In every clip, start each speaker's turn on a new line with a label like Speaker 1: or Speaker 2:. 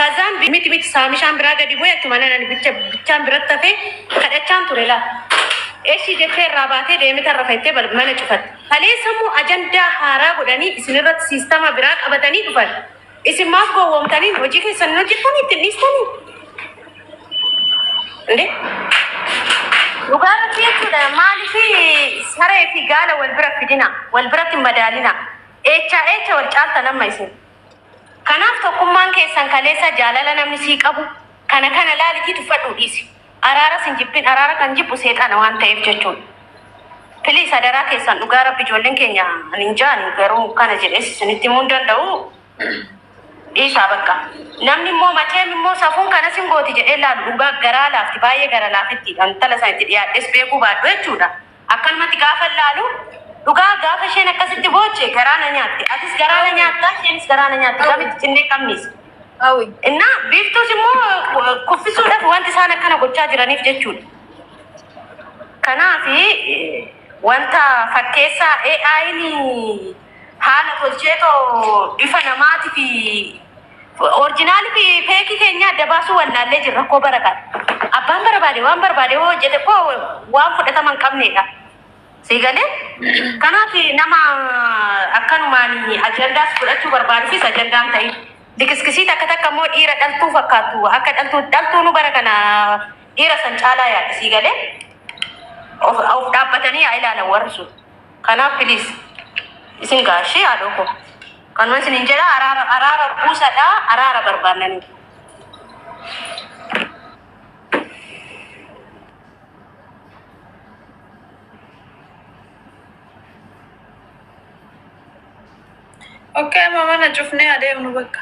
Speaker 1: Kazaan miti miti saamishaan biraa gadi bu'e achuma nan ani bicha bichaan biratti hafee kadhachaan ture laa. Eshi jettee irraa baatee deemita irra fettee mana cufatte. Kaleessa immoo ajandaa haaraa godhanii isin irratti siistama biraa qabatanii dhufan. Isin maaf gowwoomtanii hojii keessan hin hojjettanii ittiin dhiistanii? Inde dhugaa irratti jechuudha maaliif saree fi gaala wal bira fidina wal biratti hin madaalina eechaa eecha wal caaltan amma isin. Kanaaf tokkummaan keessan kaleessa jaalala namni sii qabu kana kana laalitii tuffadhuu dhiisi. Araaras hin jibbin araara kan jibbu seexana waan ta'eef jechuudha. Please adaraa keessan dhugaa rabbi ijoolleen keenya ani hin jaani garuu kana jedhees isinitti himuu hin danda'u. Dhiisaa bakka. Namni immoo macheem immoo safuun kanas hin gooti jedhee laalu dhugaa garaa laafti baay'ee gara laafittiidha. Intala sana itti dhiyaadhes beekuu baadhu jechuudha. Akkanumatti gaafa laalu dhugaa gaafa isheen akkasitti booche garaa na nyaatti. Atis garaa na nyaattaa isheenis garaa na nyaatti. Kamitti cinnee qabnis.
Speaker 2: Hawi.
Speaker 1: Innaa biiftuus immoo kuffisuudhaaf wanti isaan akkana gochaa jiraniif jechuudha. Kanaaf wanta fakkeessaa AI'n haala tolcheetoo bifa namaatii fi original fi fake keenya adda baasuu wallaallee jirra rakkoo bara kana. Abbaan barbaade waan barbaade yoo hojjete koo waan fudhatama hin qabnedha. Sii galee? Kanaaf nama akkanumaan ajandaas fudhachuu barbaaduufis ajandaan ta'in. Likiskisii takka takka immoo dhiira dhaltuu fakkaattu akka dhaltuu dhaltuunu bara kana dhiira san caalaa yaaddi sii galee? Of of dhaabbatanii haa ilaalan warri sun. Kanaaf please isin gaashee haadhoo koo. Kanuma isinin jedha araara araara buusadha araara barbaanna nuti.
Speaker 2: Okay, amma mana cufnee adeemnu bakka.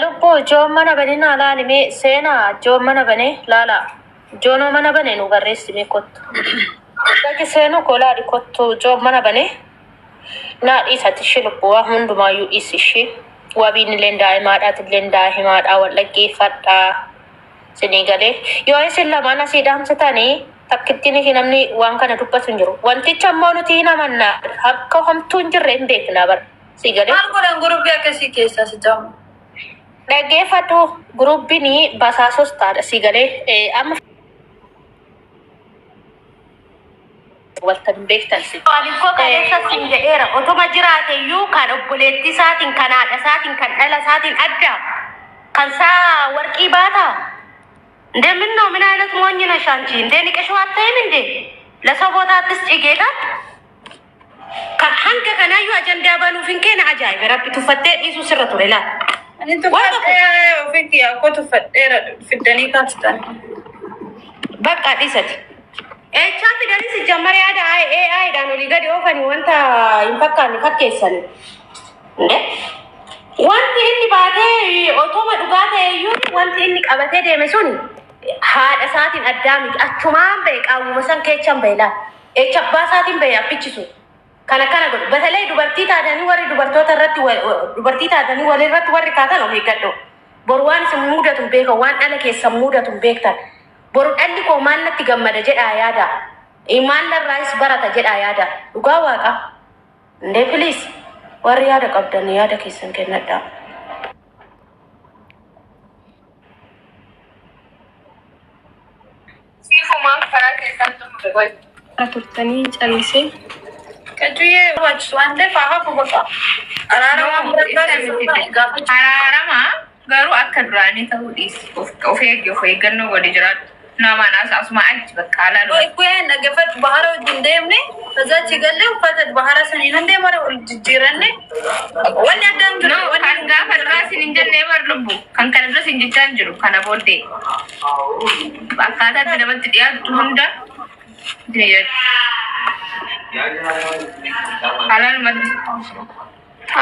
Speaker 3: Lubbuu joon mana bane naa laali mee seenaa joon mana bane laala joonoo mana bane nu barreessi mee kottu. Dhaqi seenuu koo laali kottu joon mana bane naa dhiisati ishee lubbuu waa hundumaayyuu dhiisi ishee wabiin illeen daa'imaadha atilleen daa'imaadha wal dhaggeeffadhaa. Isinii galee yoo isin lamaan asii dhaamsitanii takkittiin ishii namni waan kana dubbatu hin jiru. Wanticha immoo nuti hin amanna akka homtuu hin jirre hin beekna bara. Sii galee.
Speaker 2: Maal godhan gurupii akkasii keessaa si jaamu?
Speaker 3: Dhaggeeffadhu guruppiin basaasostaadha sii galee amma waltan hin beektan si.
Speaker 1: Ani koo kaleessa siin jedheera otuma jiraate iyyuu kan obboleettii isaatiin kan haadha isaatiin kan dhala isaatiin adda kan isaa warqii baata እንዴ ምን ነው ምን አይነት ሞኝ ነሽ አንቺ እንዴ ንቀሽው አታይም እንዴ ለሰው ቦታ አትስጪ ጌታ kan hanga kanaayyuu ajandaa banuuf hin keena ajaa'iba rabbi tuffattee dhiisuu sirra ture laal.
Speaker 2: Ani tuffadhee ofii kiyyaa koo tuffadheera fiddanii kaastan.
Speaker 1: Bakka dhiisati. Eechaa fidanii si jammar yaada AI dhaan olii gadi oofanii wanta hin fakkaanne fakkeessanii. Inde wanti inni baatee otoma dhugaa ta'e iyyuu wanti inni qabatee deeme sun haadha isaatiin addaa miti achumaan ba'e qaamuma san keechaan ba'e laal. Eecha abbaa isaatiin ba'e abbichi sun. Kan akkana godhu. Batalee dubartii taatanii warri dubartoota irratti dubartii taatanii walirratti warri kaatan of eeggadhu. Boru waan isin mudatu hin beekan waan dhala keessan mudatu hin beektan. Boru dhalli koo maal natti gammada jedhaa yaada. Maal narraayis barata jedhaa yaada. Dhugaa waaqa. Indee please warri yaada qabdan yaada keessan kennadhaa.
Speaker 4: Siifumaan karaa keessaan xumure qoy.
Speaker 5: Turtanii callisee.
Speaker 2: Qacuyyee barbaachisu waan ta'eef haa hafu bakka. Araara waan barbaachisu gaafachuu.
Speaker 4: Araarama garuu akka duraanii ta'uu dhiisi. Of eegi of eeggannoo godhi jiraadhu. Namaan asuma achi bakka alaaluma.
Speaker 2: Kuyyeen dhaggeeffadhu bahara wajjin deemne achi galle uffata bahara sanii nan deemara ol jijjiiranne wanni addaan jiru.
Speaker 4: No, kan gaafa duraa sin hin jennee bar lubbu. Kan kana dura sin jechaa hin jiru. Kana booddee. Akkaataa itti namatti dhiyaattu hunda isin jedhu. Alaalumatti.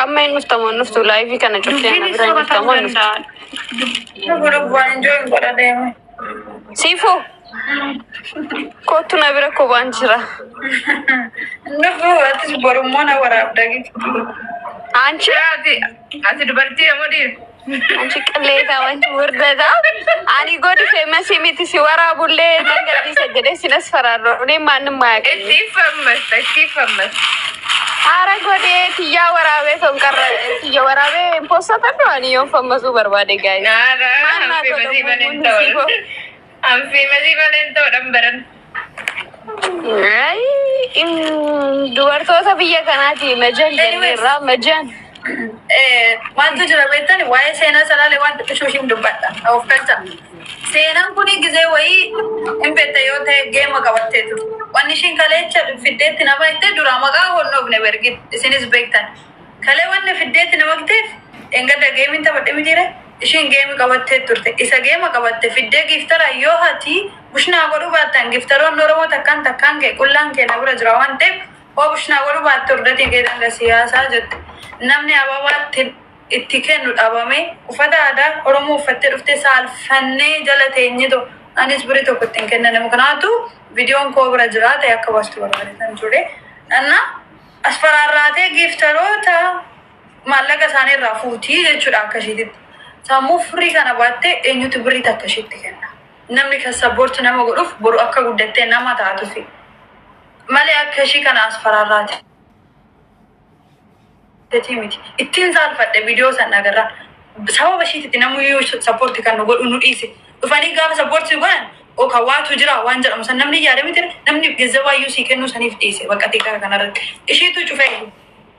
Speaker 5: Amma hin dhuftamu hin dhuftu live kana cuftee ana
Speaker 1: Dubbiin
Speaker 5: bira hin
Speaker 1: soba
Speaker 5: dhuftamu
Speaker 1: ta'uu
Speaker 5: hin dhuftu.
Speaker 1: danda'a.
Speaker 2: Lubbuu lubbuu enjoy godha deeme.
Speaker 5: Siifuu kottu na bira kophaan jira.
Speaker 2: Lubbuu atis borummoo na waraabda gifti.
Speaker 5: Anchi
Speaker 4: Ati ati dubartii moo dhiira?
Speaker 5: አንቺ ቅሌታም አንቺ ውርደታም ani godi famous miti si waraabullee nan gadhiisa jedhee sin asfaraarra. Ulee ማንም አያውቅም.
Speaker 4: Itti fammasta itti fammasta.
Speaker 5: Haara godhee tiyyaa waraabee ton qarra tiyya waraabee hin postatadhu ani yoon fammasuu barbaade gaayis.
Speaker 4: Naara
Speaker 5: Maal naa
Speaker 4: anfii
Speaker 5: godha
Speaker 4: masii malee hin
Speaker 5: bumbuun
Speaker 4: ta'u.
Speaker 5: siifoo.
Speaker 4: Anfii masii malee hin ta'u dhan baran.
Speaker 5: Ay, dubartoota biyya kanaati majan
Speaker 2: Anyways,
Speaker 5: jenneerra majan.
Speaker 2: Maaltu jira beektan waa'ee seenaa salaalee waan xiqqishuu ishiin dubbadha. Of galcha. Seenaan kun gizee wayii hin beekta yoo ta'e geema qabattee turte. Wanni ishiin kaleecha fiddeetti nama hitte dura maqaa honnoofne bergit isinis beektan. Kalee wanni fiddeetti nama giteef engadda geemiin taphadhe mitiire ishiin geemi qabattee turte. Isa geema qabatte fiddee giiftara yoo hati bushnaa godhuu baattan giiftaroonni Oromoo takkaan takkaan kee qullaan kee na bira jira waan ta'eef hoo bushnaa godhuu baatte hordofii kee danga siyaasaa jette. Namni ababaatti itti kennu dhabame uffata aadaa Oromoo uffattee dhuftee saalfannee jala teenyitu anis birii tokko ittiin kennan. Kanaatu viidiyoon koo bira jira ta'e akka baastu barbaadetan ture. Anna as faraarraatee giiftaroota maallaqa isaanii irraa fuutii jechuudha akka ishiititti. Sammuu firii kana baattee eenyutu birii takka ishiitti kenna? Namni kan support nama godhuuf boru akka guddattee nama taatufi. Malee akka ishii kana as faraarraate. Miti. Ittiin saalfadhe viidiyoo san agarraa. Sababa ishiititti namni support kan nu godhu nu dhiise. Dhufanii gaafa support godhan oka waatu jira waan jedhamu san namni yaada miti, namni gazzabaayyuu sii kennuu saniif dhiise bakka xiqqaa kanarratti. Ishiitu cufee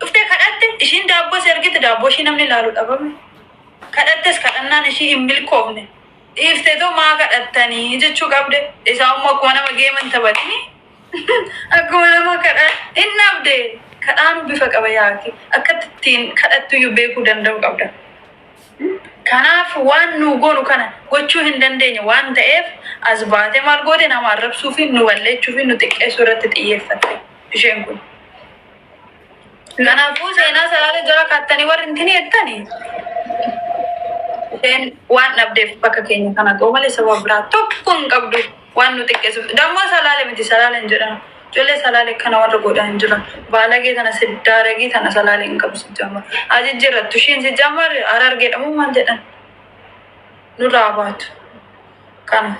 Speaker 2: dhuftee kadhatte. Ishiin daabboo si argite, daabboo ishii namni ilaalu dhabame. Kadhattes kadhannaan ishii hin milkoofne. Dhiifteetoo maa kadhattanii jechuu qabde. Isaa immoo akkuma nama geeman taphatini. Akkuma nama kadhaa hin dhabde. Kadhaan bifa qaba yaaki. Akka ittiin kadhattuyyuu beekuu danda'u qabda. Kanaaf waan nu goonu kana gochuu hin dandeenye waan ta'eef as baatee maal goote? Nama arrabsuu fi nu balleechuu fi nu xiqqeessuu irratti xiyyeeffatte isheen kun. Kanaafuu seenaa salaalee jala kaattanii warri hin jettani isheen waan dhabdeef bakka keenya kana ga'u malee sababa biraa tokko hin qabdu waan nu xiqqeessuuf. Dammoo salaalee miti, salaalee hin jedhamu. Ijoollee salaalee kana warra godhaa hin jiran. Baalagee tana siddaaragii tana salaalee hin qabu sijjammar. Ajijjiirrattu ishiin sijjammar harargeedhamu maal jedhan nurraa baatu. Kana.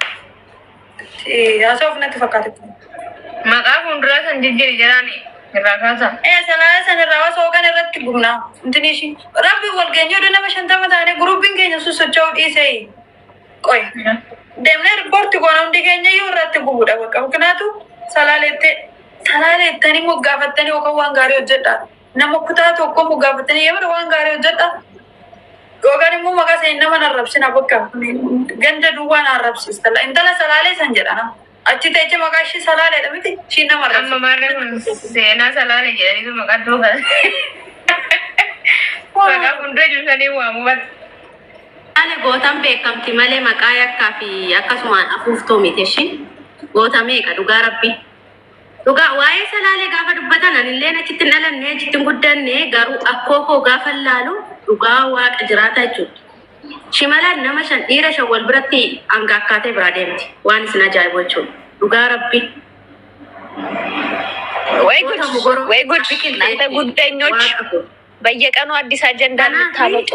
Speaker 2: Haasa'uuf natti fakkaate.
Speaker 4: Maqaa fuulduraa san jijjiiri jedhaan irraa kaasa.
Speaker 2: Ee, salaalee san irraa osoo kan irratti gubnaa. Intini ishii. Rabbi wal geenye oduu nama 50 taane guruppiin keenya sun socho'uu dhiisee. Qoy. Deemnee report goona, hundi keenya iyyuu irratti gubuudha bakka. Kanaatu salaaleettee salaaleettanii moggaafattanii yookaan waan gaarii hojjedha. Nama kutaa tokko moggaafattanii yoo waan gaarii hojjedha. Yookaan immoo maqaa isaanii nama arrabsina bakka ganda duwwaan arrabsiista. Intala salaalee san jedha nama. Achi teeche maqaa ishii salaaleedha miti, ishiin nama
Speaker 4: Amma
Speaker 2: arrabsisa.
Speaker 4: maarree kun seenaa salaalee jedhaniitu maqaa duuba. Maqaa fuuldura jiru sanii waamu bata.
Speaker 1: Ani gootan beekamti malee maqaa yakkaa fi akkasumaan afuuftuu miti ishiin. Goota meeqa, dhugaa rabbi. Dhugaa waa'ee salaalee gaafa dubbatan anillee achitti hin dhalanne, achitti hin guddanne, garuu akkoo koo gaafa laalu, dhugaa waaqa jiraata jechuudha. Shimalaan nama shan, dhiira shan wal biratti hanga akkaatee biraa deemti. Waan isin ajaa'ibu jechuudha. Dhugaa rabbi.
Speaker 5: ወይ ጉድ!
Speaker 1: Goota mugoroo
Speaker 5: ወይ ጉድ!
Speaker 1: biqiltee
Speaker 5: እናንተ ጉደኞች
Speaker 1: waaqa koo.
Speaker 5: በየቀኑ አዲስ አጀንዳ
Speaker 1: Kanaaf
Speaker 5: የምታመጡ።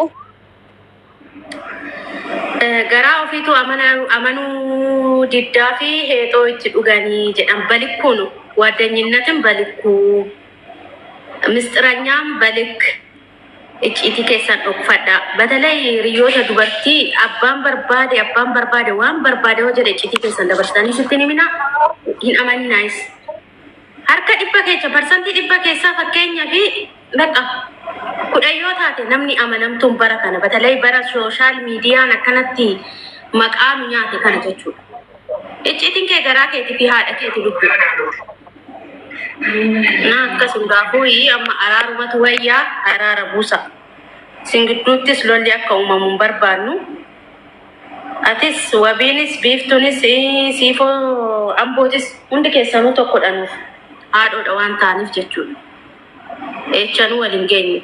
Speaker 1: Garaa ofiitu amanuu diddaa fi heexoo itti dhuganii jedhan. በልኩ ነው ጓደኝነትን በልኩ፣ ምስጢረኛም በልክ icciitii keessan dhokfadha. በተለይ hiriyoota dubartii abbaan barbaade, abbaan barbaade waan barbaade hoo jedhe icciitii keessan dabarsitanii sitti himina, hin amaninaayis. Harka 100 keessa, 100% keessaa fakkeenya fi bakka 10 yoo taate namni amanamtuun bara kana, በተለይ bara social miidiyaan akkanatti maqaa nu nyaate kana jechuudha. Icciitiin kee garaa keetii fi haadha keetii lubbu. Na akkas hundaafuu amma araarumatu wayyaa, araara buusa. Isin gidduuttis lolli akka uumamu hin barbaannu. Atis, wabiinis, biiftuunis, siifoo ambootis hundi keessanuu tokkodha nuuf. Haadhoodha waan ta'aniif jechuudha. Eechanuu waliin geenye.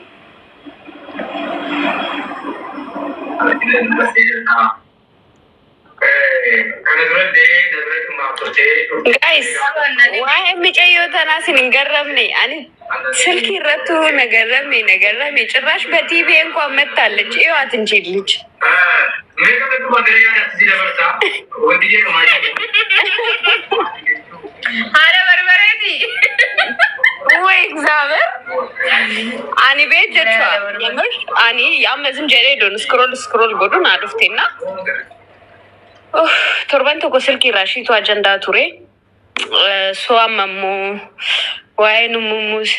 Speaker 5: Guys, waa'ee micayyoo tanaa isin hin garramne. Ani ስልክ irrattuu na garrame, na garrame. ጭራሽ በቲቪ እንኳን መታለች። እዩዋት እንጂ ልጅ።
Speaker 4: Haadha barbareeti.
Speaker 5: ወይ እግዚአብሔር ani bee jechuudha. Yamir ani amma zim jedhee doon scroll scroll godhu naa dhufte na torban tokko silkii irraa ishiitu ajandaa ture. So amma immoo waa'ee nummumus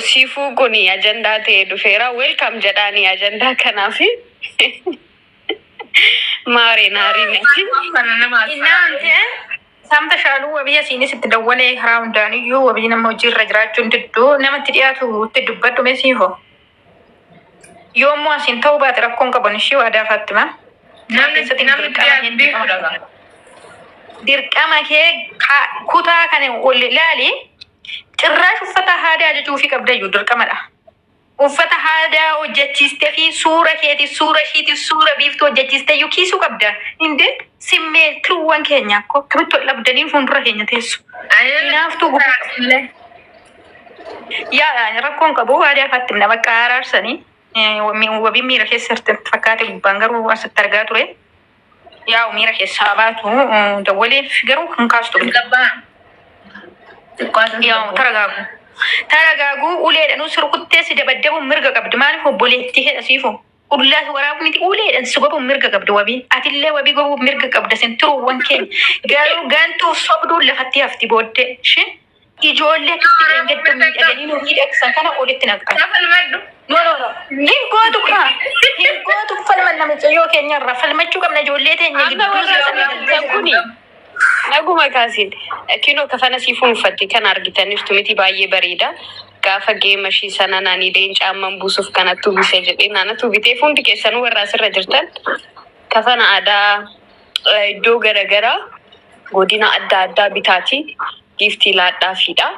Speaker 5: siifuu kun ajandaa ta'ee dhufeera. Welcome jedhaanii ajandaa kanaafi. Maaree naarii nati.
Speaker 2: Innaante saamta shaaluu wabii asiinis itti dawwalee karaa hundaaniyyuu wabii nama hojiirra jiraachuun didduu namatti dhiyaatu itti dubbadhu meesiifo. Yoommoo asiin ta'uu baate rakkoon qaban ishii waadaa Faattima.
Speaker 4: Namni dhiyaatu beekudha.
Speaker 2: Dirqama kee kutaa kana ol ilaali. Cirraash uffata aadaa ajajuufii qabdayyuu dirqamadha. Uffata aadaa hojjechiistee fi suura keeti, suura ishiiti, suura biiftuu hojjechiistee iyyuu kiisuu qabda. Inde simmee tiruuwwan keenya akko akkamitti ol dhabdanii fuuldura keenya teessu. Hinaaftuu gubuu. Yaa, rakkoon qabu, aadaa Faattimna bakka araarsanii wabii miira keessa jirti fakkaate, gubbaan garuu asitti argaa ture. Yaa, miira keessaa baatu dawwaleef garuu kan kaastu. Yaa, taragaagu. Taragaaguu, uleedhaan surkuttee si dabaddabuun mirga qabdi. Maaliif obboleettii keedha siifu? Ullaa waraabu miti, uleedhaan si gobuun mirga qabdi wabii. Atillee wabii gobuun mirga qabda sin turuuwwan keenya. Garuu gantuuf sobduun lafatti hafti booddee. Ishin ijoollee akkasitti dheengadda miidhaganii nu miidhagsan kana olitti naqan.
Speaker 4: Falmadhu.
Speaker 2: No, no, no. Hin gootu kaa. Hin gootu, falmanna mucayyoo keenyarra. Falmachuu qabna ijoollee teenya
Speaker 5: Amma
Speaker 2: gidduu
Speaker 5: warra
Speaker 2: siyaasaa.
Speaker 5: Kuni naguma kaasin kinoo kafana siifuun uffatti kan argitaniirtu miti, baay'ee bareeda. Gaafa geema ishii sana naanii leenca amman buusuuf kanattu bise jedhee naanatu bitee, hundi keessanuu warra asirra jirtan kafana aadaa iddoo garaagaraa godina adda addaa bitaati giiftii laadhaafiidha.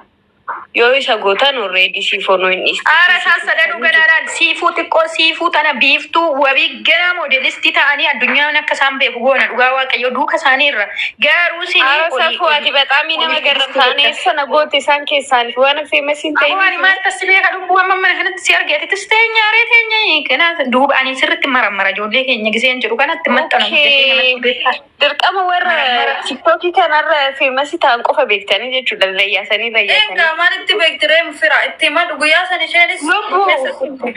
Speaker 5: Yoo isa gootan already siifoonoo hin dhiisti.
Speaker 2: Aara isaan sadanuu ganaadhaan siifuu xiqqoo, siifuu tana, biiftuu, wabii ganaa moodelistii ta'anii addunyaan akka isaan beeku goona, dhugaa Waaqayyo duuka isaanii irra. Garuu sinii
Speaker 5: Aara safuu ati በጣም nama garramtaan eessa na goote isaan keessaan waan famous hin
Speaker 2: Amma ani
Speaker 5: ta'in.
Speaker 2: maal tas beeka lubbuu, amma mana kanatti si argeetitis teenya aree teenya kanaaf duuba ani sirriitti marammara ijoollee keenya giseen jedhu kanatti maxxanu.
Speaker 5: Okay. Dirqama warra TikTokii kanarra famous ta'an qofa beektanii jechuudha, rayyaasanii rayyaasanii.
Speaker 2: Egaa maalitti beektiree fira itti himadhu guyyaa san isheenis.
Speaker 5: Lubbuu.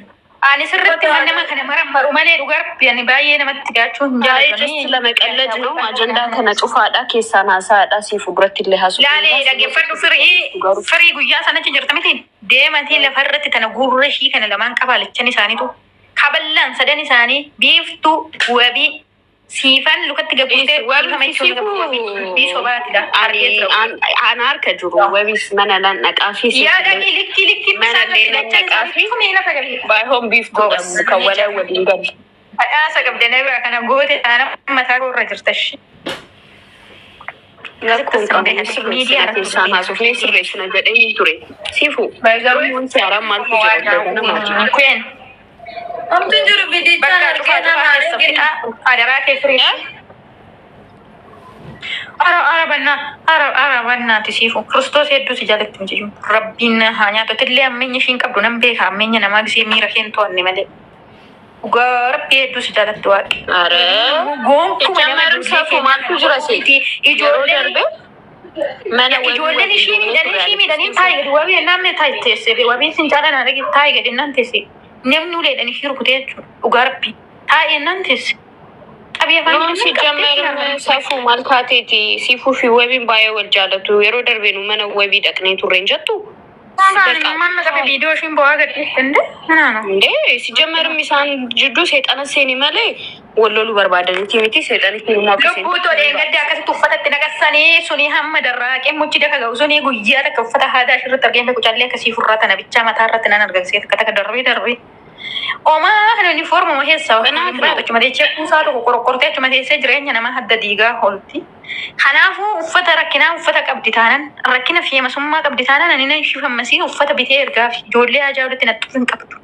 Speaker 2: Ani sirriitti nama kana marammaru malee, dhugaa Rabbi, ani baay'ee namatti dhiyaachuu hin
Speaker 5: Baay'ee
Speaker 2: jaalladhu.
Speaker 5: just ለመቀለድ ነው። Ajandaa kana cufaadha, keessaan haasaadha, siif duratti illee haasuu.
Speaker 2: Laalee, dhaggeeffadhu, firii firii guyyaa sanachi jirta miti, deematii lafarratti tana gurra ishii kana lamaan qabaalichan isaaniitu kaballaan sadan isaanii, biiftuu, wabii, siifan lukatti gabbistee dhiifama jechuun dubbii sobaatidha. Argee jira.
Speaker 5: Ana harka jiru wabiis mana lan dhaqaa fi
Speaker 2: Yaa, dhaqii likkii likkii
Speaker 5: mana illee nan dhaqaa fi baay'oon biiftuu kan wala waliin galu.
Speaker 2: Badhaasa qabde na bira kana goote taana mataa irra jirta ishee.
Speaker 5: Rakkoon qabu, sirreessina, keessaan haasofnee sirreessina jedhee ture. Siifu wanti haaraan maaltu jira nama?
Speaker 2: Kuyen.
Speaker 6: Homtuun jiru viidichaan
Speaker 2: Bakka cufaa
Speaker 6: argee
Speaker 2: cufaa
Speaker 6: nama
Speaker 2: keessa
Speaker 6: arginu.
Speaker 2: fixaa adaraa kee firii. Ara ara bannaa ara ara bannaati siifu Kiristoos hedduu si jalatti miti jiru. Rabbiin haa nyaatu illee ammeenya ishiin qabdu nan beeka, ammeenya namaa gisee miira keen to'anne malee. Dhugaa Rabbii hedduu si jalatti waaqi.
Speaker 5: Are
Speaker 2: Gonkumaa nama
Speaker 5: ጀመርም ሰፉ maaltu jira seeti yeroo
Speaker 2: Ijoolleen
Speaker 5: darbe mana
Speaker 2: ijoolleen ishii miidhanii taayi gadi wabii namni taayi teesse, wabiin sin caalaa na dhagi, taayi gadi naan teesse, namni uleedhaan ishii rukutee jechuudha, dhugaa Rabbii, taayi naan teesse. Qabii afaan
Speaker 5: Noon ሲጀመርም ሰፉ maal taateeti, siifuu fi wabiin baay'ee wal jaalatu, yeroo darbe nu mana wabii dhaqnee turre hin jettu.
Speaker 2: Manna qabe viidiyoo ishiin bo'aa gadhiifte እንደ ምናምን
Speaker 5: እንዴ, ሲጀመርም isaan jidduu seexana seeni malee wal loluu barbaadaniiti miti, seexanitti himaa.
Speaker 2: Lubbuu tolee gadda akkasitti uffatatti naqassanii suni hamma darraaqee muchi daka ga'u suni guyyaa takka uffata aadaa ishirratti argee beeku callee akkasii furraa tana bichaa mataa irratti nan argamsiise takka takka darbee darbee. Omaa kana uniformuma keessaa
Speaker 5: Kanaaf
Speaker 2: baatu achuma teessee kuusaa tokko qorqortee achuma teessee jireenya namaa hadda diigaa oolti. Kanaafuu uffata rakkinaa uffata qabdi taanan, rakkina feemasummaa qabdi taanan, ani nan shifammasii uffata bitee ergaa fi ijoollee ajaa walitti naxxuuf hin qabdu.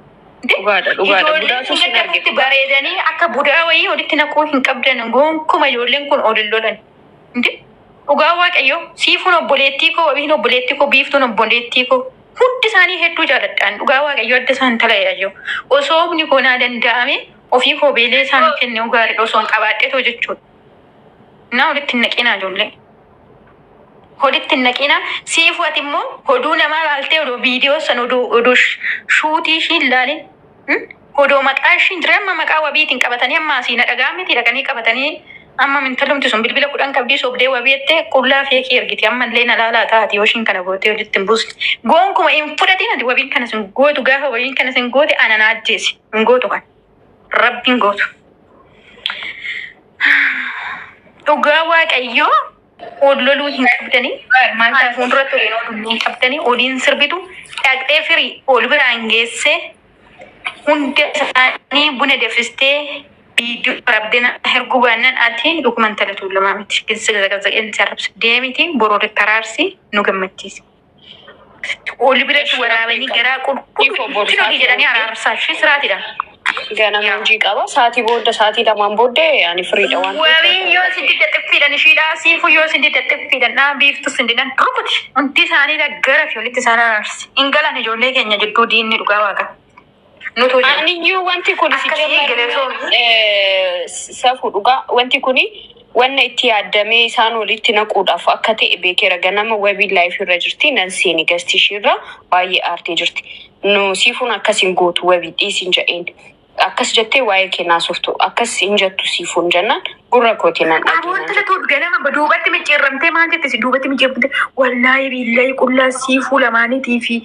Speaker 5: Dhugaadha, dhugaadha.
Speaker 2: Ijoolleen
Speaker 5: Budaatu sin arge.
Speaker 2: akkasitti bareedanii akka budaa wayii walitti naquu hin qabdan gonkuma, ijoolleen kun ol hin lolan. Inde dhugaa Waaqayyo, siifuun obboleettii koo, wabiin obboleettii koo, biiftuun obboleettii koo, hundi isaanii hedduu jaaladhaan, dhugaa Waaqayyo, adda isaan talayaayyo. Osoo humni koo naa danda'ame ofii koo beelee isaan kennuu gaariidha osoo hin qabaadheetoo jechuudha. Naa walitti hin naqinaa ijoollee.
Speaker 7: Holitti hin naqina. Siifu ati immoo hoduu namaa laaltee odoo viidiyoo san odoo odoo shuutii ishii hin laalin. Odoo maqaa ishii hin jira amma maqaa wabiitiin qabatanii amma asii na dhagaa miti dhaqanii qabatanii amma mintalumti sun bilbila 10 qabdii sobdee wabii jettee qullaa feekii ergiti ammallee na laalaa taati yoo ishiin kana gootee walitti hin buusne. Goonkuma hin fudhatin ati wabiin kana sin gootu gaafa wabiin kana sin goote ana na ajjeesi hin gootu kan rabbiin gootu. Dhugaa waaqayyoo ol loluu hin qabdanii
Speaker 4: Maal
Speaker 7: ana
Speaker 4: taate?
Speaker 7: fuulduratti waliin ol hin qabdanii oliin sirbitu dhaqxee firii ol biraan geessee hunda isaanii buna danfistee viidiyoo waraabdee na erguu baannaan ati dhuguma intala tuulamaa miti. Zaqazaqeen si arrabsa. Deemiti boroo taraarsi nu gammachiisi. Oli biratti waraabanii garaa qulqulluu itti jedhanii araarsaa ishee siraatidha.
Speaker 5: Ganama hojii qaba. Sa'aatii booda sa'aatii lamaan booddee ani firiidha waan ta'eef.
Speaker 7: Wabiin yoo isin didda xiffiidhan ishiidha. Siifuu yoo isin didda xiffiidhan dhaa biiftu isin diddan rukuti. Hundi isaanii gara fi walitti isaan araarsi. Hin galan ijoollee keenya jidduu diinni dhugaa waaqa. Nutu jira.
Speaker 5: Aniyyuu wanti kun si
Speaker 7: Akkasii galatoomi.
Speaker 5: Safu dhugaa wanti kuni wanna itti yaaddamee isaan walitti naquudhaaf akka ta'e beekeera. Ganama wabiin live irra jirti nan seeni gasti ishiirra baay'ee aartee jirti. Nu siifuun akkas hin gootu wabii dhiisin jedheen. Akkas jettee waa'ee kee naasoftu akkas hin jettu siifuun jennaan gurra kooti nan
Speaker 7: Aboon
Speaker 5: dhageenye.
Speaker 7: tala tuut ganama duubatti micciirramtee maal jette si duubatti micciirramtee wallaahi billahi qullaa siifuu lamaaniitii fi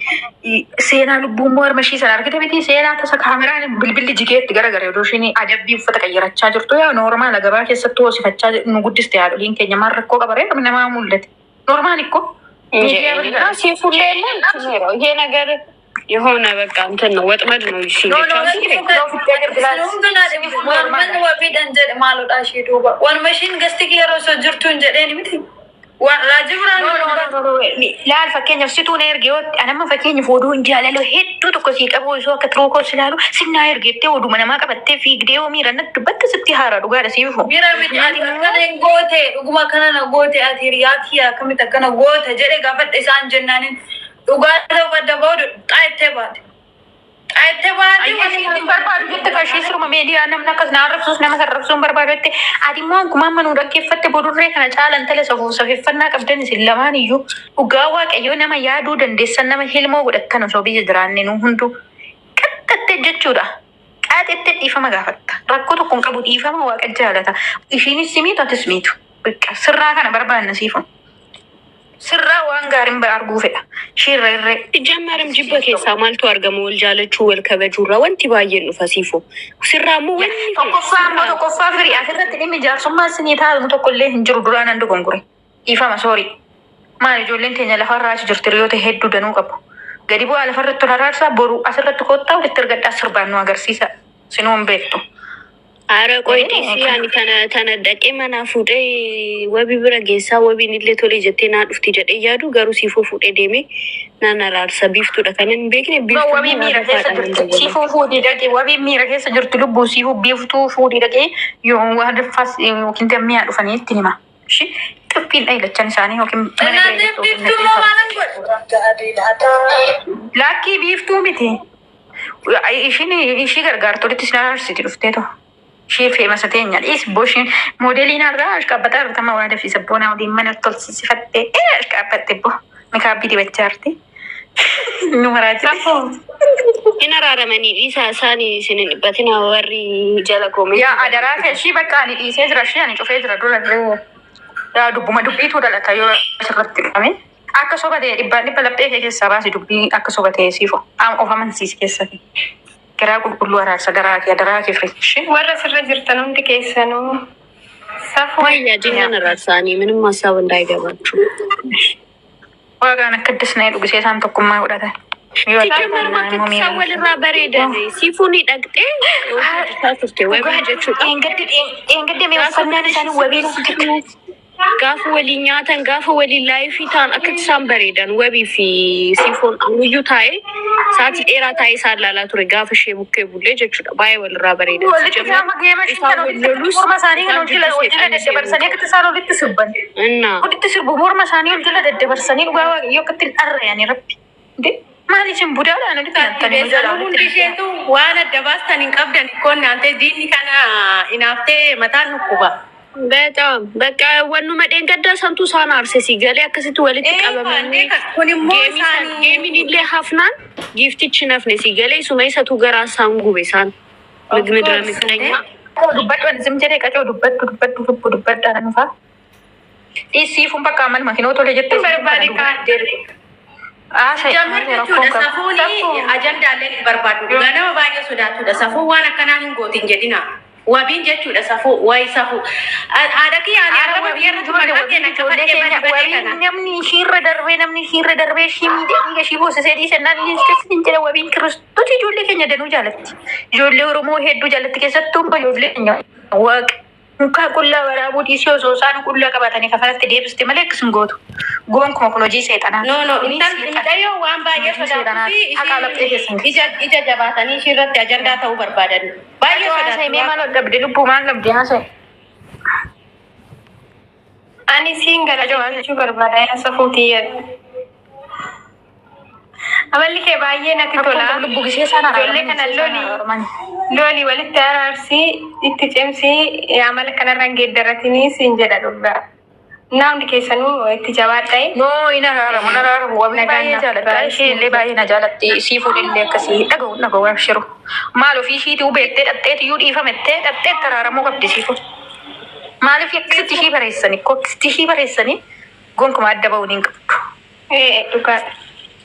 Speaker 7: seenaa lubbuu immoo harma ishii sana argite miti seenaa tasa kaameraan bilbilli jigeetti garagara yeroo isheen adabbii uffata qayyarachaa jirtu yaa noormaala gabaa keessattuu hoosifachaa nu guddiste haadholiin keenya maal rakkoo qabaree namaa mul'ate noormaal ikkoo miidiyaa bira
Speaker 5: እና ሲፉን ላይ የለም ይሄ ነገር የሆነ በቃ እንትን ነው ወጥመድ ነው። እሺ
Speaker 7: No, no,
Speaker 2: Waanuma wabiidhaan jedhe maalodha ishee duuba. Waanuma ishiin gasti yeroo osoo jirtu hin jedheen miti. Waan raajii biraan
Speaker 7: Laal fakkeenyaaf situu na erge yoo anamma fakkeenyaaf oduu hin jaalala hedduu tokko sii qabu osoo akka turuu koos ilaalu sinnaa ergeettee oduma namaa qabattee fiigdee yoo miira natti dubbatte sitti haara dhugaadha siifu.
Speaker 2: Miira miti ati akkana hin goote dhuguma akkana na goote ati hiriyaa kiyya akkamitti akkana goote jedhe gaafadhe isaan jennaaniin dhugaa ta'uu adda ba'u xaayittee baate. Xaayittee baate
Speaker 7: Hin barbaadu jette kashii siruma meediyaa namni akkas na arrabsuus nama sarrabsuu hin barbaadu jette ati immoo akkuma amma nu dhaggeeffatte bodurree kana caalan tala safuu safeeffannaa qabdan isin lamaan iyyuu dhugaa waaqayyoo nama yaaduu dandeessan nama hilmoo godhattan osoo biyya jiraanne nu hunduu qaxxatte jechuudha. Qaaxette dhiifama gaafatta. Rakkoo tokko hin qabu dhiifama waaqa jaalata. Ishiinis si miitu atis miitu. Sirraa kana barbaanna siifu. Sirraa waan gaariin arguu fedha. Ishiirra irree.
Speaker 5: ሲጀመርም jibba keessaa maaltu argama wal jaalachuu wal kabajuurraa wanti baay'een dhufa siifoo sirraa immoo wanni
Speaker 7: Tokkoffaa immoo tokkoffaa firii asirratti dhimmi jaarsummaa isinii taa'amu tokko illee hin jiru duraan an dogongore. Dhiifama soorii. Maal ijoolleen teenya lafarraa achi jirti hiriyoota hedduu danuu qabu. Gadi bu'aa lafarratti ol araarsaa boru asirratti kottaa walitti argadhaa sirbaan nu agarsiisa. Sinuu hin beektu.
Speaker 5: Ara qoy dhiisii ani tana tana dhaqee manaa fuudhee wabii bira geessaa wabiin illee tolee jettee naa dhufti jedhee yaadu garuu siifoo fuudhee deemee naan araarsa biiftuudha kan hin beekne
Speaker 7: No,
Speaker 5: biiftuu
Speaker 7: wabii miira keessa jirti. Siifuu fuudhii dhaqee wabii miira keessa jirti lubbuu siifuu biiftuu fuudhii dhaqee yoo waan faas yookiin dammiyaa dhufanii itti hima. Ishi xiffiin dhayilachan isaanii yookiin mana
Speaker 2: እናንተ
Speaker 7: galee
Speaker 2: biiftuu moo maalan godhe?
Speaker 7: Laakkii biiftuu miti. Ishiin ishii gargaartolitti isin araarsiti dhuftee too. Ishee feemasa teenya dhiis boshiin moodeliin irraa ashqaabbataa argatama waan dafii sabboonaa waliin mana tolsiifattee ashqaabbatte bo mikaabbii dibachaa jirti. Nu maraachite.
Speaker 5: Hin araaramanii dhiisaa isaanii isin hin dhiphatina warri jala koomee.
Speaker 7: Yaa adaraa kee ishii bakka ani dhiisee jira ishii ani cufee jira dura illee. Yaa dubbuma dubbiitu dhalata yoo asirratti dhufame. Akka soba ta'e dhibbaan dhibba laphee kee keessaa baasi dubbii akka soba ta'e siifo. Of amansiisi keessatti. Garaa qulqulluu araarsa garaa kee adaraa kee firii.
Speaker 4: Warra sirra jirtan hundi keessanuu safuu
Speaker 5: Wayyaa jinnaan araarsaanii ምንም ሀሳብ እንዳይገባችሁ።
Speaker 7: Waaqaan akka addis na dhugisee isaan tokkummaa godhatan. Yoo
Speaker 5: ሲጀመር
Speaker 7: ta'an
Speaker 5: isaan walirraa bareedan siifuun dhaqxee hojjechaa turte wabii jechuudha.
Speaker 7: Dheengadde mee uffannaan isaanii wabiin
Speaker 5: Gaafa waliin nyaatan gaafa waliin laayifii ta'an akkatti isaan bareedan wabii fi siifoon ammayyuu taa'ee sa'aatii dheeraa taa'ee isaan laalaa ture gaafa ishee bukkee bullee jechuudha. Baay'ee walirraa bareedan.
Speaker 7: Walitti gaafa geema
Speaker 5: Isaan wal lolus
Speaker 7: morma isaanii kan
Speaker 5: isaan
Speaker 7: ol jala
Speaker 5: jidduu
Speaker 7: ol jala
Speaker 5: seexanni
Speaker 7: daddabarsanii akkatti isaan walitti sirban.
Speaker 5: Innaa
Speaker 7: Walitti sirbu morma isaanii ol jala daddabarsanii dhugaa waaqayyoo akkatti hin dharra'anii rabbi. Maal isin budaadhaan walitti nyaatanii nu jalaa
Speaker 1: Hundi
Speaker 7: walitti.
Speaker 1: isheetu waan adda baastan hin qabdan ikkoon naantee diinni kana inaaftee mataan dhukkuba.
Speaker 5: Betam bakka wannuma dheengaddaa santu isaan aarse si galee akkasitti walitti qabamanii
Speaker 1: Kun immoo
Speaker 5: geemii san
Speaker 1: isaanii
Speaker 5: geemiin illee hafnaan giiftichi nafne si galee isuma isatu garaa isaan gube isaan
Speaker 1: Of
Speaker 5: midira
Speaker 1: course.
Speaker 5: miqanya.
Speaker 7: Dubbadhu ani sim jedhee qacoo dubbadhu dubbadhu lubbu dubbadhaa nan dhufaa. Dhiisiifuun bakka amanuma kinoo tole jettee
Speaker 4: Barbaade kaan.
Speaker 7: Haasa'e
Speaker 1: Jamir
Speaker 7: haasa'e
Speaker 1: jechuudha
Speaker 7: rakkoon qabu.
Speaker 1: safuuni
Speaker 4: Safuu.
Speaker 1: ajandaalee hin barbaadu. Dhugaa nama baay'ee sodaatudha. Safuu waan akkanaa hin gootin jedhina. Wabiin jechuudha safuu wayi safuu. Haadha kiyya ani
Speaker 7: Haadha
Speaker 1: har'a wabii irratti
Speaker 7: ijoollee
Speaker 1: maqaa kee na
Speaker 7: ijoollee
Speaker 1: kafadhee
Speaker 7: keenya
Speaker 1: badi badee
Speaker 7: wabiin
Speaker 1: kana.
Speaker 7: namni ishiirra darbee namni ishiirra darbee ishii miidhee dhiiga ishii boosisee dhiise naan hin jedha wabiin kiristoos ijoollee keenya danuu jaalatti. Ijoollee Oromoo hedduu jaalatti keessattuu immoo ijoollee keenya waaqa mukaa qullaa waraabuu dhiisee osoo isaan qullaa qabatanii kafanatti deebiste malee akkas hin gootu. Gonkuma kun hojii seexanaati.
Speaker 1: No no
Speaker 7: Kuni
Speaker 1: intal
Speaker 7: seexana.
Speaker 1: mucayyoo waan baay'ee
Speaker 7: Hojii
Speaker 1: sodaatuu
Speaker 7: seexanaati.
Speaker 1: fi
Speaker 7: Haqaa laphee keessan
Speaker 1: ishii ija ija jabaatanii ishii irratti ajandaa ta'uu barbaadan. Baay'ee
Speaker 7: Haasa'e
Speaker 1: sodaatu.
Speaker 7: mee maal dhabde lubbuu maal dhabde haasa'e.
Speaker 4: Ani siin galateeffachuu barbaada yaa safuutii jedhu. Amalli kee baay'ee natti
Speaker 7: Rakkoon
Speaker 4: tola.
Speaker 7: qabu lubbuu gisee isaan
Speaker 4: Ijoollee
Speaker 7: araaramanii
Speaker 4: kana
Speaker 7: gisee isaan
Speaker 4: loli
Speaker 7: araaramanii.
Speaker 4: loli walitti araarsii itti cimsii amala kanarra hin geeddaratinii siin jedha dhugaa. Namni keessanuu itti jabaadhaa.
Speaker 7: No, hin araaramu, hin araaramu. Wabii
Speaker 4: Nagaan
Speaker 7: baay'ee
Speaker 4: naaf
Speaker 7: jaaladha.
Speaker 4: ta'a.
Speaker 7: Ishee illee baay'ee na jaalatti. Siifuun illee akkasii dhaga'u dhaga'u abshiru. Maal ofii ishiitii hubeettee dhaqxeet iyyuu dhiifamettee dhaqxeetti araaramuu qabdi siifuun. Maaliif akkasitti ishii bareessanii akkasitti ishii bareessanii gonkumaa adda ba'uun hin qabdu.
Speaker 4: Ee dhugaadha.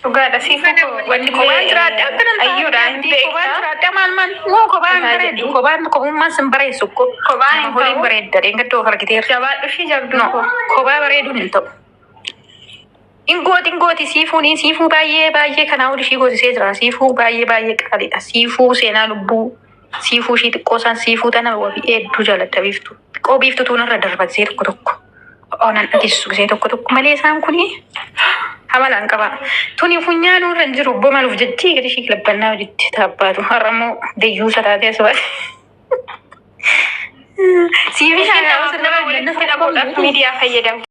Speaker 4: Dhugaadha siifuu koo
Speaker 7: Wanni kophaan jiraadha akka nan
Speaker 4: ayyuudha hin
Speaker 7: kophaan
Speaker 4: beektaa.
Speaker 7: jiraadha maal maal moo kophaan
Speaker 4: Dhugaa
Speaker 7: bareedu
Speaker 4: jedhi.
Speaker 7: kophaan kophummaan sin bareessu ko
Speaker 4: Kophaan hin
Speaker 7: nama horiin
Speaker 4: ta'u.
Speaker 7: bareedda dheengaddoo of argiteerra.
Speaker 4: Jabaadhu ishii jabduu
Speaker 7: No,
Speaker 4: koo.
Speaker 7: kophaa bareeduun hin ta'u. Ingooti ingooti siifuun siifuu baay'ee baay'ee kanaa ol ishii goosisee jira. Siifuu baay'ee baay'ee qaaliidha. Siifuu seenaa lubbuu siifuu ishii xiqqoo isaan siifuu tana wabii hedduu jaaladha biiftuu. Xiqqoo biiftuu tuunarra darba gisee tokko tokko. Onan dhageessu gisee tokko tokko malee isaan kuni hamalaan qaba. Tuni funyaan irra hin jiru obbo maluuf jechi gadi ishii kilabbannaa hojiitti taabbaatu. Har'a immoo deyyuu taatee as baate. Siifi
Speaker 4: Isheen
Speaker 7: shaanaa
Speaker 4: nama walitti dhabuudhaaf miidiyaa fayyadamti.